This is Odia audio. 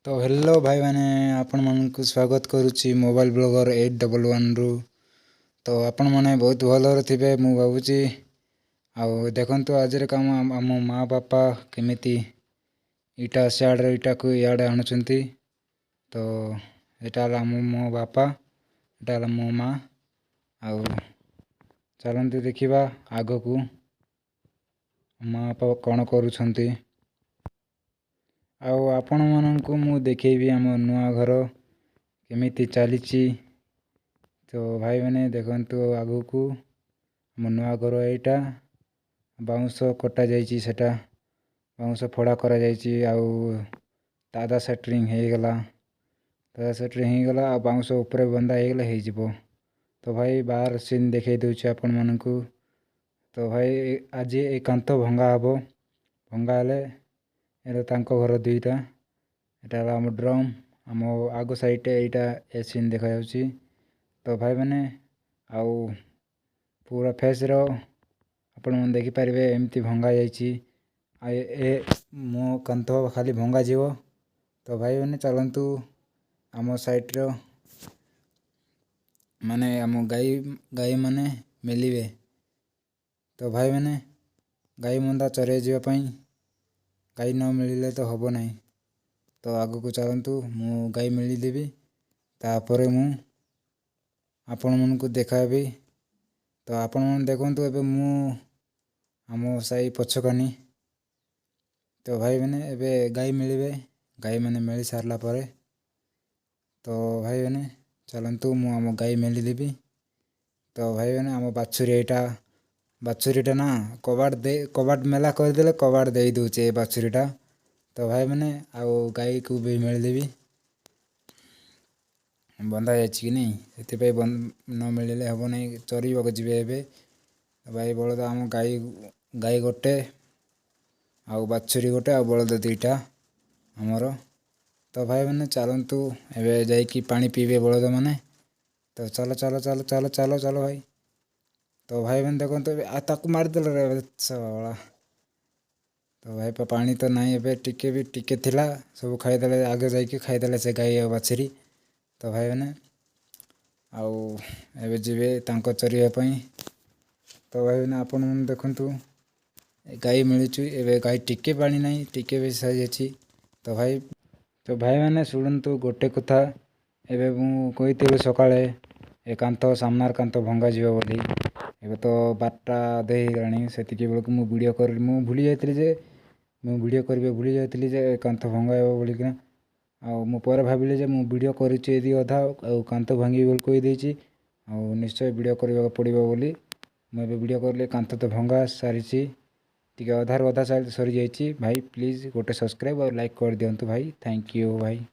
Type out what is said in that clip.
ତ ହ୍ୟାଲୋ ଭାଇମାନେ, ଆପଣମାନଙ୍କୁ ସ୍ୱାଗତ କରୁଛି ମୋବାଇଲ ବ୍ଲଗର 811ରୁ। ତ ଆପଣମାନେ ବହୁତ ଭଲରେ ଥିବେ ମୁଁ ଭାବୁଛି। ଆଉ ଦେଖନ୍ତୁ, ଆଜିର କାମ, ଆମ ମା ବାପା କେମିତି ଇଟା ସିଆଡ଼େ ଇଟାକୁ ଇଆଡ଼େ ଆଣୁଛନ୍ତି। ତ ଏଇଟା ହେଲା ଆମ ମୋ ବାପା, ଏଇଟା ହେଲା ମୋ ମା। ଆଉ ଚାଲନ୍ତୁ ଦେଖିବା ଆଗକୁ ମା ବାପା କ'ଣ କରୁଛନ୍ତି। ଆଉ ଆପଣମାନଙ୍କୁ ମୁଁ ଦେଖେଇବି ଆମ ନୂଆ ଘର କେମିତି ଚାଲିଛି। ତ ଭାଇମାନେ, ଦେଖନ୍ତୁ ଆଗକୁ, ଆମ ନୂଆ ଘର ଏଇଟା। ବାଉଁଶ କଟାଯାଇଛି, ସେଟା ବାଉଁଶ ଫଡ଼ା କରାଯାଇଛି। ଆଉ ତାଦା ସେଟରିଂ ହେଇଗଲା, ତାଦା ସେଟରିଂ ହେଇଗଲା। ଆଉ ବାଉଁଶ ଉପରେ ବନ୍ଧା ହେଇଗଲେ ହେଇଯିବ। ତ ଭାଇ, ବାହାର ସିନ୍ ଦେଖେଇ ଦେଉଛି ଆପଣମାନଙ୍କୁ। ତ ଭାଇ, ଆଜି ଏ କାନ୍ଥ ଭଙ୍ଗା ହେବ। ଭଙ୍ଗା ହେଲେ ଏଇଟା ତାଙ୍କ ଘର ଦୁଇଟା। ଏଇଟା ହେଲା ଆମ ଡ୍ରମ୍, ଆମ ଆଗ ସାଇଡ଼୍ରେ ଏଇଟା ଏ ସିନ୍ ଦେଖାଯାଉଛି। ତ ଭାଇମାନେ, ଆଉ ପୁରା ଫେସ୍ର ଆପଣମାନେ ଦେଖିପାରିବେ, ଏମିତି ଭଙ୍ଗା ଯାଇଛି। ଆଉ ଏ ମୋ କାନ୍ଥ ଖାଲି ଭଙ୍ଗାଯିବ। ତ ଭାଇମାନେ, ଚାଲନ୍ତୁ ଆମ ସାଇଡ଼୍ର ମାନେ ଆମ ଗାଈମାନେ ମିଳିବେ। ତ ଭାଇମାନେ, ଗାଈ ମନ୍ଦା ଚରେଇ ଯିବା ପାଇଁ ଗାଈ ନ ମିଳିଲେ ତ ହେବ ନାହିଁ। ତ ଆଗକୁ ଚାଲନ୍ତୁ, ମୁଁ ଗାଈ ମିଳିଦେବି, ତାପରେ ମୁଁ ଆପଣମାନଙ୍କୁ ଦେଖାଇବି। ତ ଆପଣମାନେ ଦେଖନ୍ତୁ, ଏବେ ମୁଁ ଆମ ସାହି ପଛକାନି। ତ ଭାଇମାନେ, ଏବେ ଗାଈ ମିଳିବେ। ଗାଈମାନେ ମିଳି ସାରିଲା ପରେ, ତ ଭାଇମାନେ ଚାଲନ୍ତୁ, ମୁଁ ଆମ ଗାଈ ମେଲିଦେବି। ତ ଭାଇମାନେ, ଆମ ବାଛୁରୀ ଏଇଟା। ବାଛୁରୀଟା ନା କବାଟ ଦେଇ, କବାଟ ମେଲା କରିଦେଲେ କବାଟ ଦେଇ ଦେଉଛି ଏ ବାଛୁରୀଟା। ତ ଭାଇମାନେ, ଆଉ ଗାଈକୁ ବି ମେଳିଦେବି। ବନ୍ଧା ଯାଇଛି କି ନାହିଁ, ସେଥିପାଇଁ ନ ମିଳିଲେ ହେବ ନାହିଁ। ଚରିବାକୁ ଯିବେ ଏବେ ଭାଇ ବଳଦ। ଆମ ଗାଈ ଗୋଟେ ଆଉ ବାଛୁରୀ ଗୋଟେ ଆଉ ବଳଦ ଦୁଇଟା ଆମର। ତ ଭାଇମାନେ, ଚାଲନ୍ତୁ, ଏବେ ଯାଇକି ପାଣି ପିଇବେ ବଳଦମାନେ। ତ ଚାଲ ଚାଲ ଚାଲ ଚାଲ ଚାଲ ଚାଲ ଭାଇ। ତ ଭାଇମାନେ ଦେଖନ୍ତୁ ଏବେ, ଆଉ ତାକୁ ମାରିଦେଲେ ରେ ଶଳା। ତ ଭାଇ, ପାଣି ତ ନାହିଁ ଏବେ ଟିକେ ବି। ଟିକେ ଥିଲା, ସବୁ ଖାଇଦେଲେ, ଆଗେ ଯାଇକି ଖାଇଦେଲେ ସେ ଗାଈ ଆଉ ବାଛୁରୀ। ତ ଭାଇମାନେ, ଆଉ ଏବେ ଯିବେ ତାଙ୍କ ଚରିବା ପାଇଁ। ତ ଭାଇମାନେ, ଆପଣମାନେ ଦେଖନ୍ତୁ, ଗାଈ ମିଳୁଛି ଏବେ। ଗାଈ ଟିକେ ପାଣି ନାହିଁ, ଟିକେ ବି ସରିଯାଇଛି। ତ ଭାଇମାନେ, ଶୁଣନ୍ତୁ ଗୋଟେ କଥା। ଏବେ ମୁଁ କହିଥିଲି ସକାଳେ ଏ କାନ୍ଥ, ସାମ୍ନାର କାନ୍ଥ ଭଙ୍ଗାଯିବ ବୋଲି। ଏବେ ତ 12ଟା ଅଧେ ହେଇଗଲାଣି। ସେତିକି ବେଳକୁ ମୁଁ ଭିଡ଼ିଓ କରି ମୁଁ ଭୁଲି ଯାଇଥିଲି ଯେ ମୁଁ ଭିଡ଼ିଓ କରିବା ଭୁଲି ଯାଇଥିଲି ଯେ ଏ କାନ୍ଥ ଭଙ୍ଗା ହେବ ବୋଲିକିନା। ଆଉ ମୁଁ ପରେ ଭାବିଲି ଯେ ମୁଁ ଭିଡ଼ିଓ କରିଛି ଏଦି ଅଧା, ଆଉ କାନ୍ଥ ଭାଙ୍ଗିବି ବୋଲି କହିଦେଇଛି, ଆଉ ନିଶ୍ଚୟ ଭିଡ଼ିଓ କରିବାକୁ ପଡ଼ିବ ବୋଲି ମୁଁ ଏବେ ଭିଡ଼ିଓ କଲି। କାନ୍ଥ ତ ଭଙ୍ଗା ସାରିଛି, ଟିକେ ଅଧାରୁ ଅଧା ସରିଯାଇଛି। ଭାଇ, ପ୍ଲିଜ୍ ଗୋଟେ ସବସ୍କ୍ରାଇବ୍ ଆଉ ଲାଇକ୍ କରିଦିଅନ୍ତୁ ଭାଇ। Thank you ଭାଇ।